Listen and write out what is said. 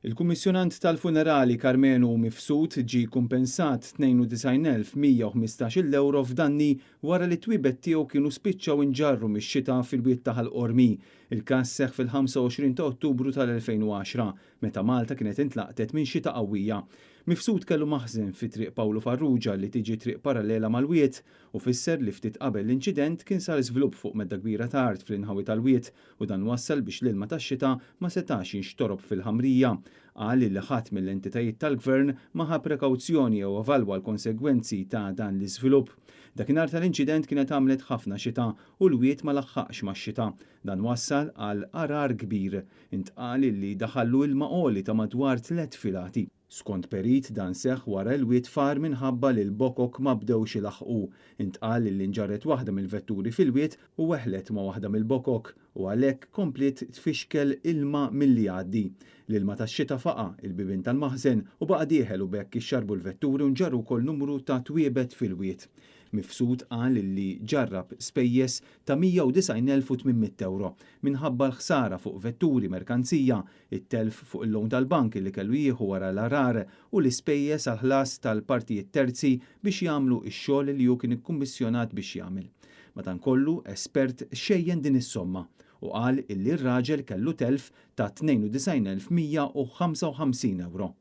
Il-Kummissjonant tal-Funerali Karmenu Mifsud ġie kumpensat 92,115-il ewro f'danni wara li t-twiebet tiegħu kienu spiċċaw inġarru mix-xita fil-Wied ta' Ħal Qormi. Il-każ seħħ fil-25 ta' Ottubru tal-2010, meta Malta kienet intlaqtet minn xita qawwija. Mifsud kellu maħżen fi Triq Pawlu Farrugia li tiġi triq parallela mal-wied u fisser li ftit qabel l-inċident kien sar żvilupp fuq medda kbira ta' art fl-inħawi tal-wied u dan wassal biex l-ilma tax-xita ma setax jinxtorob fil-ħamrija. Qal li ħadd mill-entitajiet tal-Gvern ma ħa prekawzjoni jew evalwa l-konsegwenzi ta' dan l-iżvilupp. Dakinhar tal-inċident kienet għamlet ħafna xita u l-wied ma laħħaqx max-xita. Dan wassal għal għarar kbir. Intqal li daħallu ilma għoli ta' madwar tlett filati. Skont perit dan seħħ wara l-wied far minħabba li l-bokok ma bdewx ilaħħqu. Intqal li nġarret waħda mill-vetturi fil-wied u weħlet ma' waħda mill-bokok u għalhekk kompliet tfixkel ilma milli jgħaddi. L-ilma tax-xita faqa' il-bibien tal-maħżen u baqa' dieħel u b'hekk ixxarrbu l-vetturi u nġarru wkoll numru ta' twiebet fil-wied. Mifsud qal li ġarrab spejjeż ta' 190,800 ewro minħabba l-ħsara fuq vetturi, merkanzija, it-telf fuq il-loan tal-bank li kellu jieħu wara l-għarar u l-ispejjeż għall-ħlas tal-partijiet terzi biex jagħmlu x-xogħol li hu kien ikkummissjonat biex jagħmel. Madankollu, espert xejjen din is-somma u qal illi r-raġel kellu telf ta' 92,155 ewro.